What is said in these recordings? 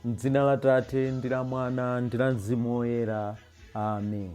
M'dzina la Tate ndi la Mwana ndi la Mzimu Woyera. Amen.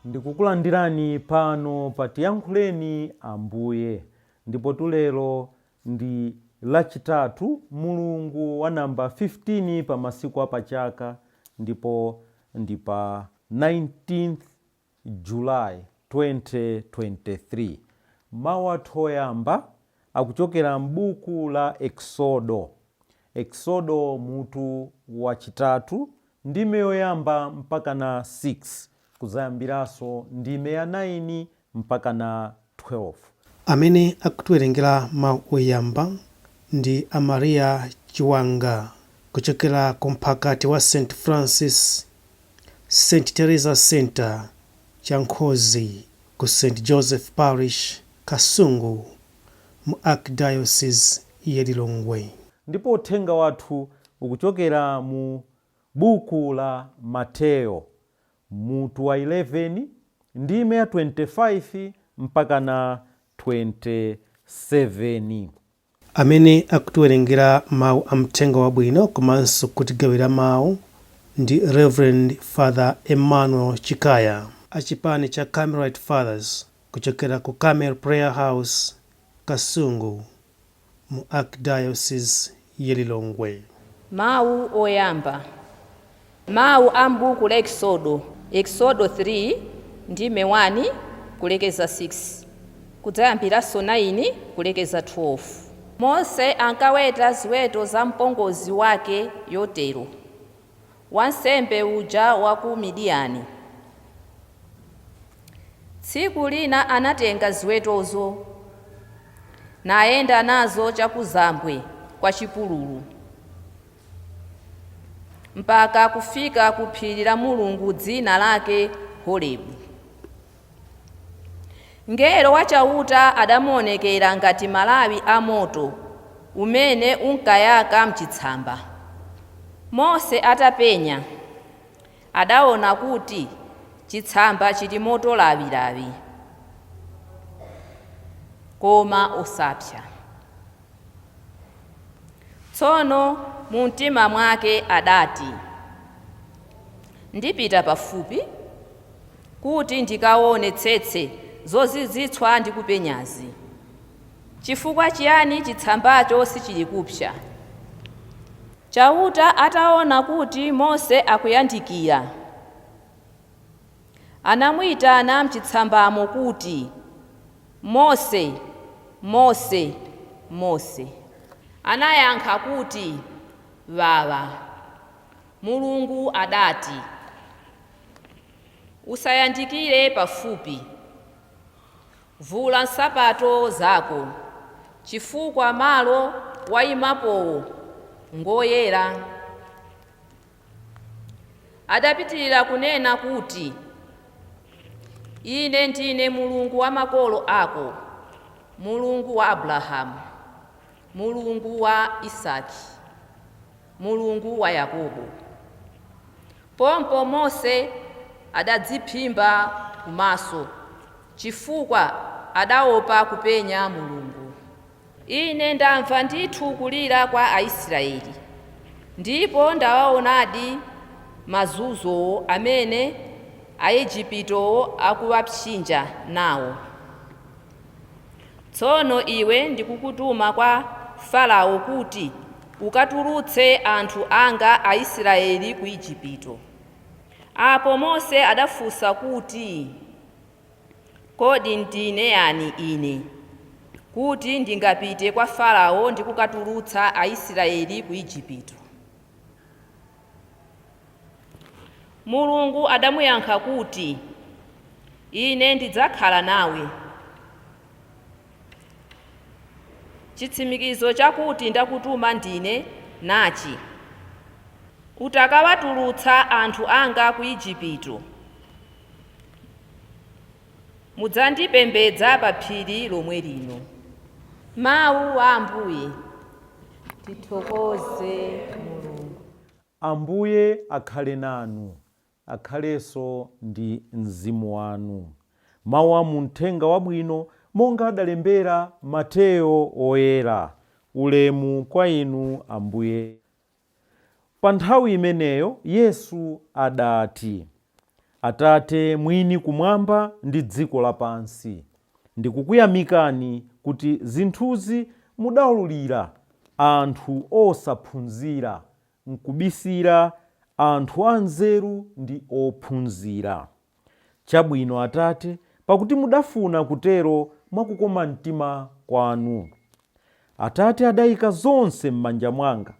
Ndikukulandirani pano pa Tiyankhuleni Ambuye. Ndipotu lero ndi Lachitatu, mulungu wa namba 15 pa masiku a pachaka ndipo ndi pa 19th July 2023. Mawu athu oyamba akuchokera m'buku la Eksodo. Eksodo mutu wachitatu ndime yoyamba mpaka na 6 kudzayambiranso ndime ya 9 mpaka na 12. Amene akutiwerengera mawu oyamba ndi a Maria Chiwanga kuchokera ku mphakati wa St Francis St Teresa Centre Chankhozi ku St Joseph Parish Kasungu mu Archdiocese ya Lilongwe. Ndipo uthenga wathu ukuchokera mu buku la Mateyo mutu wa 11 ndime ya 25 mpaka na 27. Amene akutiwerengera mawu a mthenga wabwino komanso kutigawira mawu ndi Rev Father Emmanuel Chikaya a chipani cha Carmelite Fathers kuchokera ku Carmel Prayer House, Kasungu mu Archdiocese ya Lilongwe. Mawu oyamba. Mawu a m'buku la Eksodo, Eksodo 3, ndime 1 kulekeza 6, kudzayambiranso 9 kulekeza 12. Mose ankaweta ziweto za mpongozi wake Yotero, wansembe uja wa ku Midiyani. Tsiku lina anatenga ziwetozo nayenda nazo chakuzambwe kwa chipululu mpaka kufika ku phiri la Mulungu dzina lake Horebu. Mngelo wa Chauta adamuwonekera ngati malawi a moto umene unkayaka m'chitsamba. Mose atapenya, adaona kuti chitsamba chili moto lawilawi, koma osapsa. Tsono mumtima mwake adati, Ndipita pafupi kuti ndikaonetsetse zozizwitsa ndikupenyazi. Chifukwa chiyani chitsambacho sichilikupsa? Chauta ataona kuti Mose akuyandikira, anamuitana m'chitsambamo kuti, Mose, Mose, Mose! Anayankha kuti, Wawa. Mulungu adati, Usayandikire pafupi. Vula nsapato zako, chifukwa malo waimapowo ngoyera. Adapitirira kunena kuti, Ine ndine Mulungu wa makolo ako, Mulungu wa Abrahamu, Mulungu wa Isaki, Mulungu wa Yakobo. Pompo Mose adadziphimba kumaso, chifukwa adaopa kupenya Mulungu. Ine ndamva ndithu kulira kwa Aisraeli, ndipo ndawaonadi mazunzowo amene Aejipitowo akuwapsinja nawo. Tsono iwe ndikukutuma kwa Farao kuti ukatulutse anthu anga Aisraeli ku Ejipito. Apo Mose adafunsa kuti, Kodi ndine yani ine, kuti ndingapite kwa Farao ndi kukatulutsa Aisraeli ku Ejipito? Mulungu adamuyankha kuti, Ine ndidzakhala nawe. Chitsimikizo chakuti ndakutuma ndine nachi, Utakawatulutsa anthu anga ku Ejipito, mudzandipembedza pa phiri lomwe lino. Mawu a Ambuye. Tithokoze Mulungu. Ambuye akhale nanu. Akhalenso ndi mzimu wanu. Mawu a mu Mthenga Wabwino monga adalembera Mateyo Woyera. Ulemu kwa Inu, Ambuye. Pa nthawi imeneyo Yesu adati, Atate mwini kumwamba ndi dziko lapansi, ndikukuyamikani kuti zinthuzi mudaululira anthu osaphunzira, nkubisira anthu anzeru ndi ophunzira. Chabwino Atate, pakuti mudafuna kutero mwakukoma mtima kwanu. Atate adayika zonse m'manja mwanga.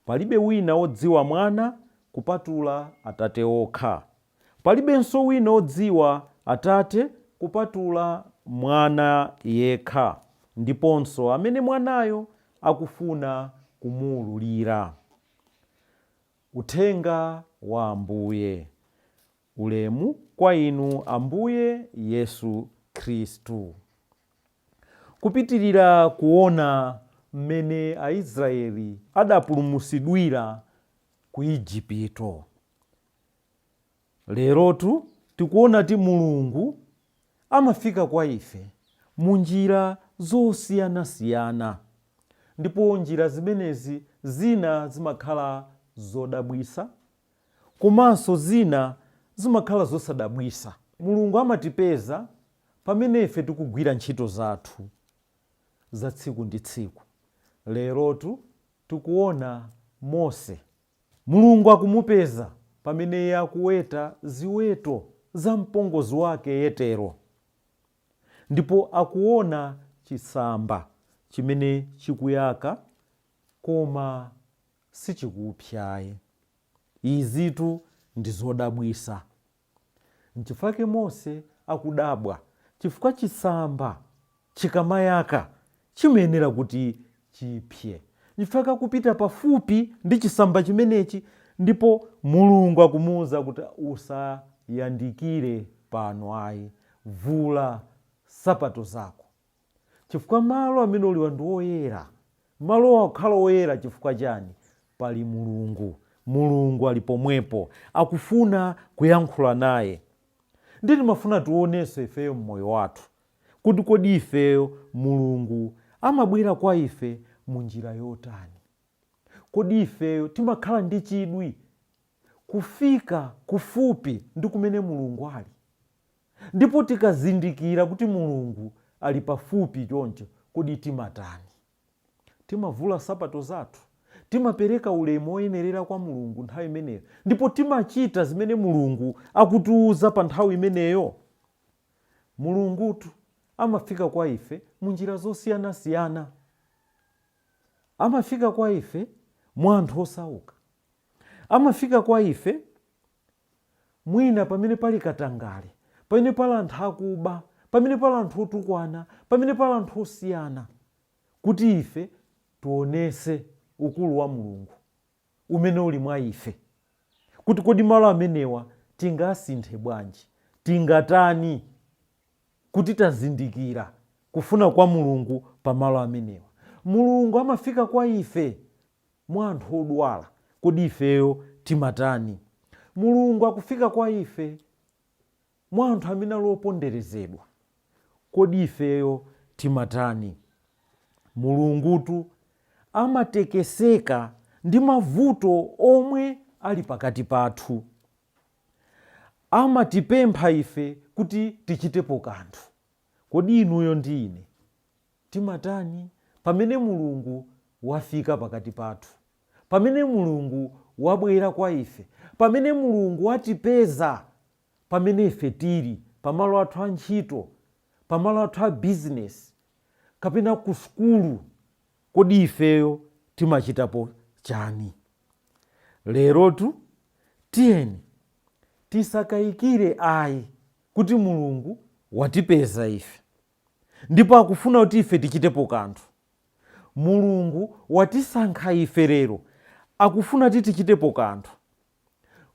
Palibe wina wodziwa Mwana kupatula Atate okha. Palibenso wina wodziwa Atate kupatula Mwana yekha, ndiponso amene Mwanayo akufuna kumuululira. Uthenga wa Ambuye. Ulemu kwa inu Ambuye Yesu Khristu. Kupitirira kuona mmene Aisraeli adapulumutsidwira ku Ijipito. Lerotu tikuona ti Mulungu amafika kwa ife mu njira zosiyanasiyana, ndipo njira zimenezi zina zimakhala zodabwisa komanso zina zimakhala zosadabwisa. Mulungu amatipeza pamene ife tikugwira ntchito zathu za tsiku ndi tsiku. Lerotu tikuona Mose. Mulungu akumupeza pamene iye akuweta ziweto za mpongozi wake Yetero, ndipo akuona chitsamba chimene chikuyaka koma sichikupsa. Izitu ndi zodabwisa. Nchifukwa Mose akudabwa, chifukwa chitsamba chikamayaka chimayenera kuti chipse. Nchifukwa akupita pafupi ndi chitsamba chimenechi, ndipo Mulungu akumuwuza kuti usayandikire pano ayi, vula sapato zako, chifukwa malo amene uliwa ndi woyera. Malo akukhala oyera chifukwa chani? Pali Mulungu. Mulungu ali pomwepo, akufuna kuyankhula naye. Ndi timafuna tionenso ifeyo mmoyo wathu kuti kodi ifeyo Mulungu amabwera kwa ife mu njira yotani? Kodi ifeyo timakhala ndi chidwi kufika kufupi ndi kumene Mulungu ali? Ndipo tikazindikira kuti Mulungu ali pafupi choncho, kodi timatani? Timavula sapato zathu, timapereka ulemu woyenerera kwa Mulungu nthawi imeneyo, ndipo timachita zimene Mulungu akutiuza pa nthawi imeneyo. Mulungutu amafika kwa ife mu njira zosiyanasiyana. Amafika kwa ife mwa anthu osauka, amafika kwa ife mwina pamene pali katangale, pamene pali anthu akuba, pamene pali anthu otukwana, pamene pali anthu osiyana, kuti ife tionese ukulu wa Mulungu umene uli mwa ife, kuti kodi malo amenewa tingasinthe bwanji, tingatani kuti tazindikira kufuna kwa Mulungu pa malo amenewa. Mulungu amafika kwa ife mwa anthu odwala, kodi ifeyo timatani? Mulungu akufika kwa ife mwa anthu amene ali oponderezedwa, kodi ifeyo timatani? Mulungutu amatekeseka ndi mavuto omwe ali pakati pathu. Amatipempha ife kuti tichitepo kanthu. Kodi inuyo ndi ine timatani pamene Mulungu wafika pakati pathu, pamene Mulungu wabwera kwa ife, pamene Mulungu watipeza pamene ife tili pamalo athu a ntchito, pamalo athu a bizinesi, kapena ku sukulu? Kodi ifeyo timachitapo chani? Lerotu tiyeni tisakayikire ayi kuti Mulungu watipeza ife ndipo akufuna kuti ife tichitepo kanthu. Mulungu watisankha ife lero, akufuna kuti tichitepo kanthu.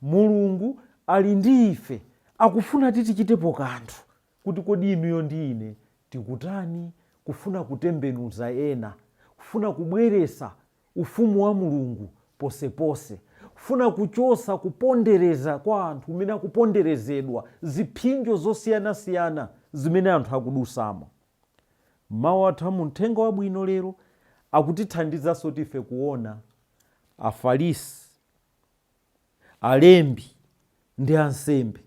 Mulungu ali ndi ife, akufuna kuti tichitepo kanthu. Kuti kodi inuyo ndi ine tikutani kufuna kutembenuza ena, kufuna kubweresa ufumu wa Mulungu posepose, kufuna kuchosa kupondereza kwa anthu kumene akuponderezedwa, ziphinjo zosiyanasiyana zimene anthu akudusamo. Mawu athu a mu Mthenga Wabwino lero akutithandizanso ife kuona Afarisi. Alembi ndi ansembe.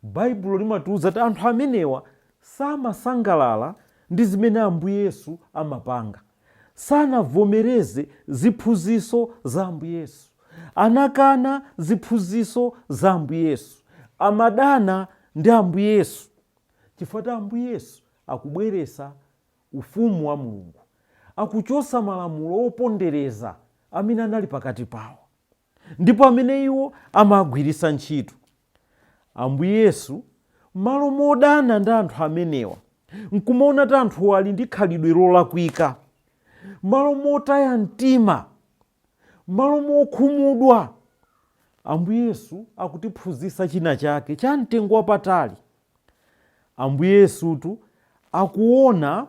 Baibulo limatiuza kuti anthu amenewa samasangalala ndi zimene Ambuye Yesu amapanga. Sanavomereze ziphunzitso za Ambuye Yesu, anakana ziphunzitso za Ambuye Yesu, amadana ndi Ambuye Yesu chifukwa kuti Ambuye Yesu akubweresa ufumu wa Mulungu, akuchosa malamulo opondereza amene anali pakati pawo ndipo amene iwo amagwirisa ntchito. Ambuye Yesu, malo modana ndi anthu amenewa nkumaona kuti anthu ali ndi khalidwe lolakwika, malo motaya mtima, malo mokhumudwa, Ambuye Yesu akutiphunzitsa china chake cha mtengo wapatali. Ambuye Yesutu akuona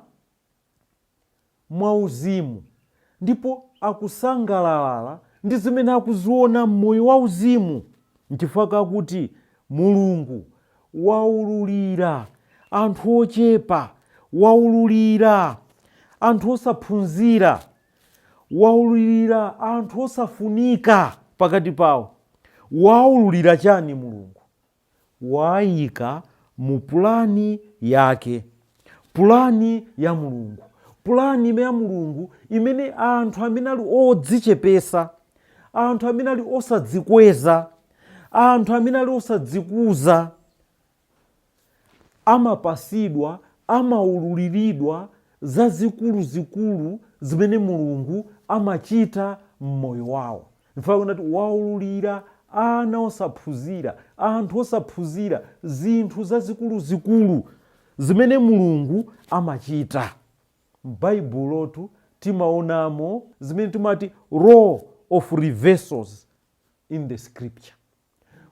mwauzimu ndipo akusangalala ndi zimene akuziona m'moyo wauzimu, nchifukwa kakuti Mulungu waululira anthu ochepa, waululira anthu osaphunzira, waululira anthu osafunika pakati pawo. Waululira chani Mulungu? Wayika mu pulani yake, pulani ya Mulungu, pulani imene ya Mulungu imene anthu amene ali odzichepesa, anthu amene ali osadzikweza, anthu amene ali osadzikuza amapasidwa, amaululiridwa zazikuluzikulu zimene Mulungu amachita m'moyo wawo. Mfana kuti waululira ana osaphunzira, anthu osaphunzira, zinthu zazikuluzikulu zimene Mulungu amachita. M'Baibulotu timaonamo zimene timati law of reversals in the scripture,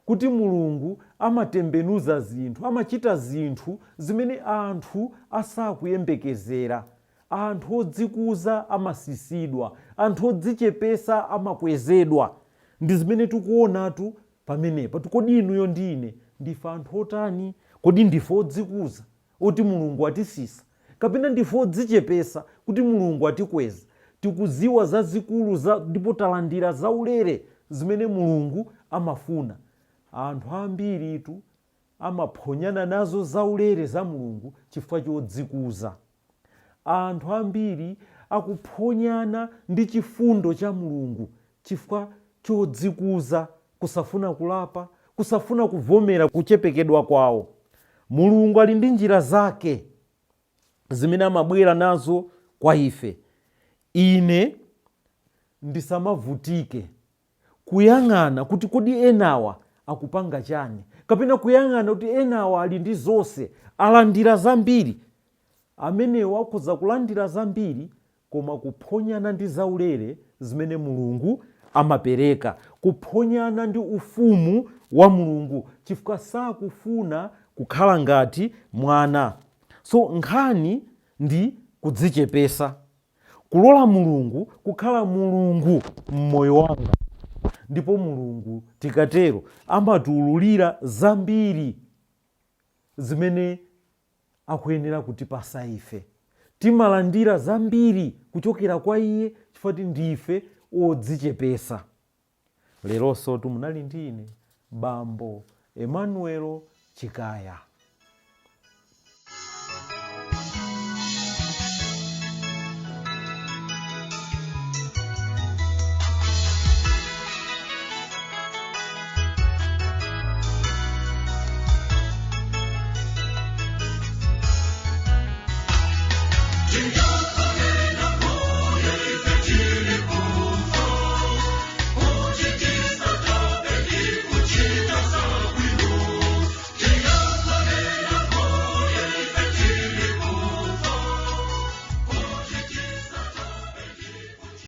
kuti Mulungu amatembenuza zinthu, amachita zinthu zimene anthu asakuyembekezera. Anthu odzikuza amasisidwa, anthu odzichepesa amakwezedwa. Ndi zimene tikuonatu pamenepa. Kodi inuyo ndi ine ndife anthu otani? Kodi ndife odzikuza oti Mulungu atisisa, kapena ndife odzichepesa kuti Mulungu atikweza? Tikuziwa zazikulu ndipo talandira zaulere zimene Mulungu amafuna. Anthu ambiritu amaphonyana nazo zaulere za Mulungu chifukwa chodzikuza. Anthu ambiri akuphonyana ndi chifundo cha Mulungu chifukwa chodzikuza, kusafuna kulapa, kusafuna kuvomera kuchepekedwa kwawo. Mulungu ali ndi njira zake zimene amabwera nazo kwa ife. Ine ndisamavutike kuyang'ana kuti kodi enawa akupanga chani, kapena kuyang'ana kuti enawa ali ndi zonse, alandira zambiri. Amenewa akhoza kulandira zambiri koma kuphonyana ndi zaulere zimene Mulungu amapereka, kuphonyana ndi ufumu wa Mulungu chifukwa sakufuna kukhala ngati mwana. So nkhani ndi kudzichepesa, kulola Mulungu kukhala Mulungu mmoyo wanga, ndipo Mulungu tikatero amatiululira zambiri zimene akuyenera kutipasa ife. Timalandira zambiri kuchokera kwa iye chifukwa kuti ndife odzichepesa. Leronso munali ndi ine, Bambo Emmanuel Chikaya.